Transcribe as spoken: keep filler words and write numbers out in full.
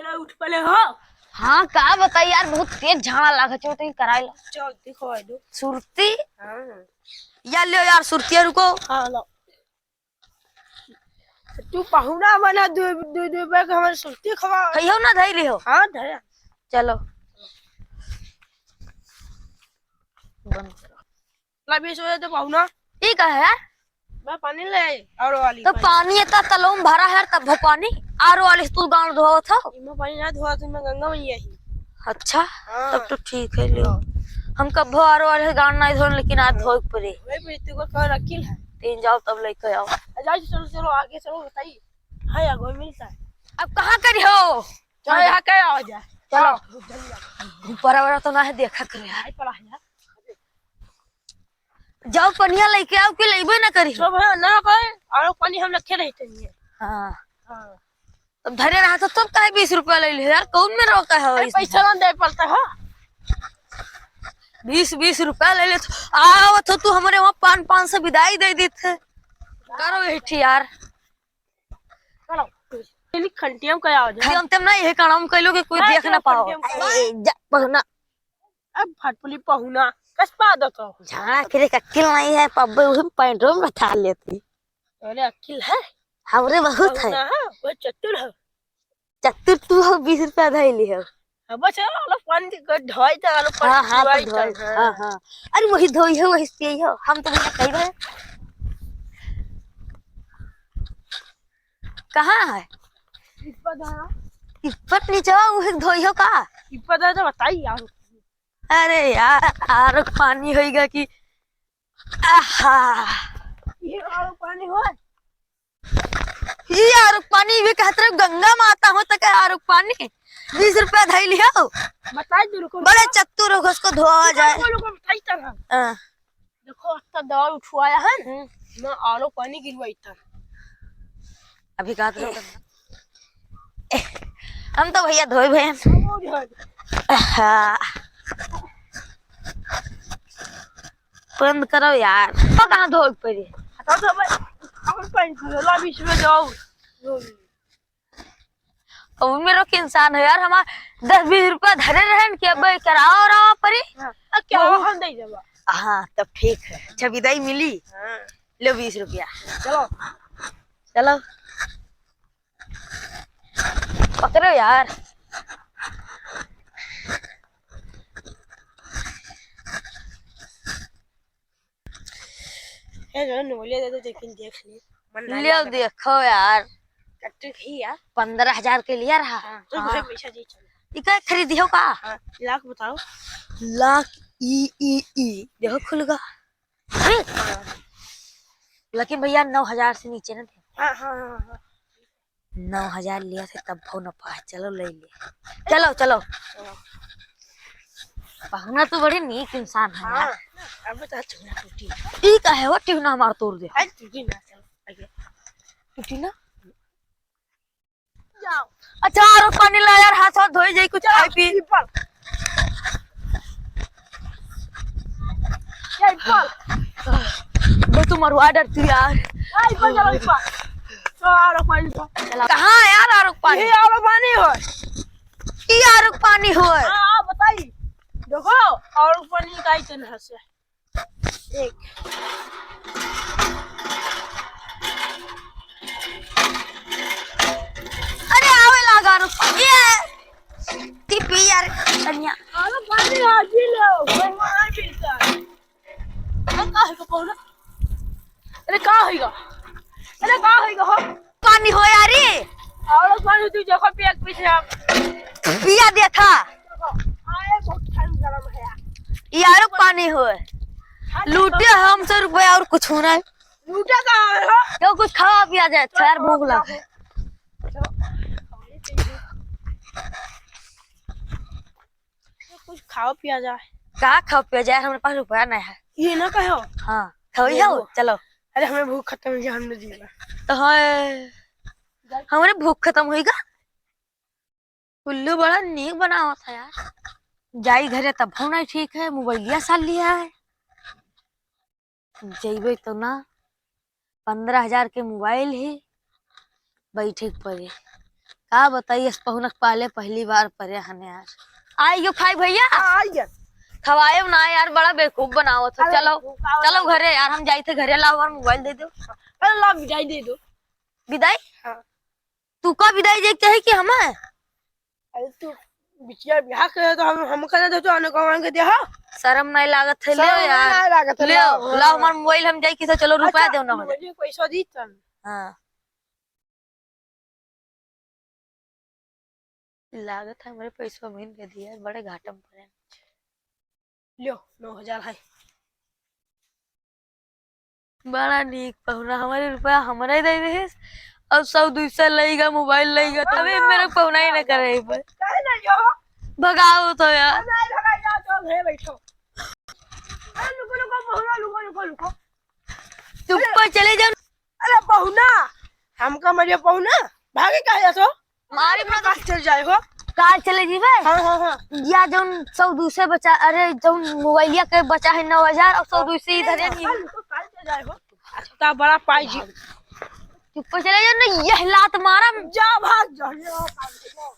चलो, उठ पहले हो। हाँ, का बताई यार, बहुत तेज झाड़ा लागत है, तो कराई ला। चल, देखो, आ दो। सुरती? हाँ। या लियो यार, सुरतिया रुको। हाँ, लो। तू पहुना बना, दो, दो, दो बैग हमारे सुरती खवा। कहियो ना धई लिहो। हाँ, धया। चलो। बंद करो। ला, बीस बजे तो पहुना। ई का है यार? मैं पानी ले आई, आरो वाली तो पानी। पानी इतना तलों में भरा है, तब वो पानी आरो वाली से तू गाँव धोवत हो? इमा पानी ना धोवत, मैं गंगा मैया ही। अच्छा, हाँ। तब तो ठीक है, लियो। हाँ। हम कब्बो आरो वाले गाँव नहीं धोन, लेकिन आज धोए के पड़े। वही पे तू को कौन अकिल है? तीन जाओ तब लेके आओ। आ, जाओ, चलो, चलो, आगे चलो, बताइए। हाँ, यहाँ कोई मिलता है। अब कहाँ करी हो? चलो, यहाँ के आओ जा। चलो। हाँ, जल्दी आओ। ऊपर वाला तो ना है, देखा करो यार। आई पड़ा है यार। जाओ पनिया लेके आओ कि लेबे ना करी। सब है ना कोई, आरो पानी हम रखे रहते नहीं है। हाँ। हाँ। तब धरे रहा तो तब काहे बीस रुपया ले ले यार, कौन में रोका है अरे इसमें? पैसा ना दे पड़ता है। बीस, बीस रुपया ले ले तो आवत हो तू हमरे वहाँ पान, पान से विदाई दे देते। करो यही ठी यार। करो। तेरी खंटिया में क्या हो जाए? हम तब ना यही काम कैलो कि कोई हाँ, देख ना चलो, पाओ। खंटिया में करो। ए, जा, पहुना। अब फटपुली पहुना, कस पा दो तो। झाड़ा फिरे का अक्किल नहीं है, पब्बे उही पैंटो में बैठा लेती। अरे अक्किल है? हमरे बहुत है। पहुना है, वो चतुर है। चतुर तू हो, बीस रुपया धइली हो। अब चलो, आलो पानी के ढोई तो, आलो पानी हाँ, हाँ, तो ढोई तो, ढोई, हाँ। हाँ, हाँ। अरे वही धोई हो, वही पिए हो, हम तो भैया कही रहे। कहाँ है? इस पर धारा। इस पर नीचे वही धोई हो का? इस पर धारा तो बताई यार। अरे यार, आरो पानी होइगा कि, आहा। ये आरो पानी हो? ये आरो पानी भी कहत रहे, गंगा माता हो तो क्या आरो पानी? बीस रुपया धइली हो। बताई दो रुको, बड़े रुको। चतुर हो, उसको धोआ जाए। रुको, रुको, बताई तरह। हाँ। देखो, अत्ता दवा उठवाया है ना, हम्म। ना आरो पानी गिरवाई था। अभी कहा तो हम तो भैया धोए भैया। हाँ। बंद करो यार, तो कहाँ धोए पड़ी? हटाओ तो भाई, अपन पानी धो लो, अभी इसमें जाओ। अब मेरे को इंसान है यार, हमार दस बीस रुपया धरे रहन कि अब कराओ रहा परी। हाँ, अब क्या बहुत हम दे देबा? हाँ, तब ठीक है। अच्छा, विदाई मिली? हाँ। लो बीस रुपया। चलो। चलो। पकड़ो यार। ए, जरा नोलिया दे दो, लेकिन देख ले। मन ना लियो, लग रहा। देखो यार। कट्टू ही यार। पन्द्रह हजार के लिया रहा। हाँ, तो हाँ। भाई पैसा दे चल। ई का खरीदी हो का? हाँ, लाख बताओ। लाख ई, ई, ई। देखो खुल गा। अरे! हाँ। लेकिन भैया नौ हजार से नीचे ना दे। हाँ, हाँ, हाँ, हाँ। नौ हजार लिया थे तब भो न पाए। चलो ले ले। चलो, चलो। चलो। पहुना तो बड़ी नीक इंसान है हाँ, यार। अब तो चूना टूटी। ई का है वो टिहुना हमार तोड़ दे। अरे टूटी ना, चलो, आगे। टूटी ना? जाओ। अच्छा, आरो पानी ला यार, हाथ, हाथ धोई जाई, कुछ चलो, खाई पी। पीपल। ये पीपल। बस तू मरवा डरती यार। आई पीपल, चलो, पीपल। तो आरो पानी तो। चला। कहाँ है यार आरो पानी? ये आरो पानी हो। ये आरो पानी हो। हाँ, हाँ, बताई। देखो, आरो पानी का ही चल हंसे। एक। अरे आवे लागा, रुक। ये। टिपी यार, कन्या। आलो पानी आ जी लो, कोई मना चिंता। अरे का है को पौना? अरे का होइगा? अरे का होइगा हो? पानी हो यारी। आलो पानी तू देखो पिया के पीछे आप। पिया देखा। आए बहुत ठंड गरम है यार। ये आरो पानी हो। हाँ, लूटे हम सौ रुपया और कुछ होना है। लूटे का है हो? तो कुछ खावा पिया जाए, अच्छा यार, भूख लगा है। चलो। कुछ खावा पिया जाए। का खावा पिया जाए? हमारे पास रुपया नहीं है। ये ना कहो। हाँ, खाओ ही ये हो, वो। चलो। अरे हमें भूख खत्म हो गया, हमने जी ला। तो है, हमारे भूख खत्म होइगा। उल्लू बड़ा नीक बनावत है यार। जाई घरे तब हो नहीं ठीक है, मोबाइलिया साल लिया है। जइबे तो ना, पन्द्रह हजार के मोबाइल है, बैठे के पड़े। का बताई, इस पहुनक पाले पहली बार परे हन यार। आई यो खाई भैया। हाँ, आई गया। खवाए ना यार, बड़ा बेवकूफ बनावत हो। अरे, चलो, तू का चलो वाला घरे यार, हम जाई थे घरे, लाओ हमार मोबाइल दे दो। अरे, ला विदाई दे दो। विदाई? हाँ। तू का विदाई दे के चाहे कि हमें? अरे, तू बिटिया बियाह करे तो हम, हम करे दे तो आने को आने के दे, हाँ? शर्म नहीं लागत है, ले शर्म यार। नहीं लागत है, ले, लाओ, लाओ हाँ। हमार मोबाइल, हम जाई किसे, चलो रुपया अच्छा, दे ना। मुझे पैसा दी तन। हाँ। लागत है हमरे पैसवा मिल के दिया, बड़े घाटा में पड़े। लो, नौ हजार है। बड़ा नीक पहुना, हमारे रुपया हमरा ही दे देहिस। अब सौ दुई सौ लइगा, मोबाइल लइगा, तबे मेरे पहुना ही ना करे है। काहे ना यो? भगाओ तो यार। नहीं भगाई जा, चल, हे बैठो। अरे रुको, रुको, पहुना, रुको, रुको, रुको। चुप कर चले जाओ। अरे पहुना, हमका मरियो पहुना, भागे काहे जातो? मारी अपना काल चल जाए हो। काल चले जीवे? हाँ, हाँ, हाँ। या जौन सौ दुई सौ बचा, अरे जौन मोबाइलिया के बचा है नौ हजार और सौ दुई सौ इधर है नहीं। काल, काल चल जाए हो। अच्छा, बड़ा पाई जी। चुप चले जाओ ना, यह लात मारा। जा भाग जा, ये आओ, काल चल जाओ।